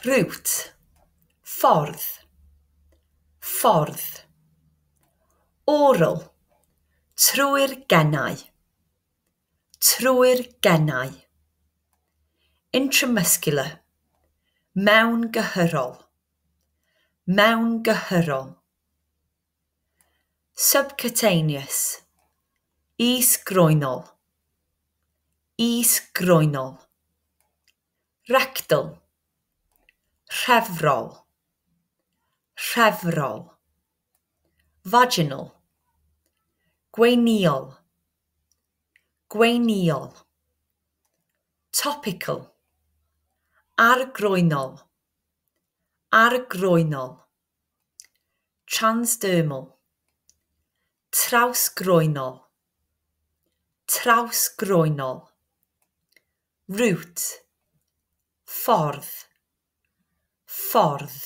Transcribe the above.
Route, ffordd, ffordd. Oral, trwy'r genau, trwy'r genau. Intramuscular, mewngyhyrol, mewngyhyrol. Subcutaneous, isgroenol, isgroenol. Rectal, rhefrol, rhefrol. Vaginal, gweinïol, gweinïol. Topical, argroenol, argroenol. Transdermal, trawsgroenol, trawsgroenol. Route, ffordd, ffordd.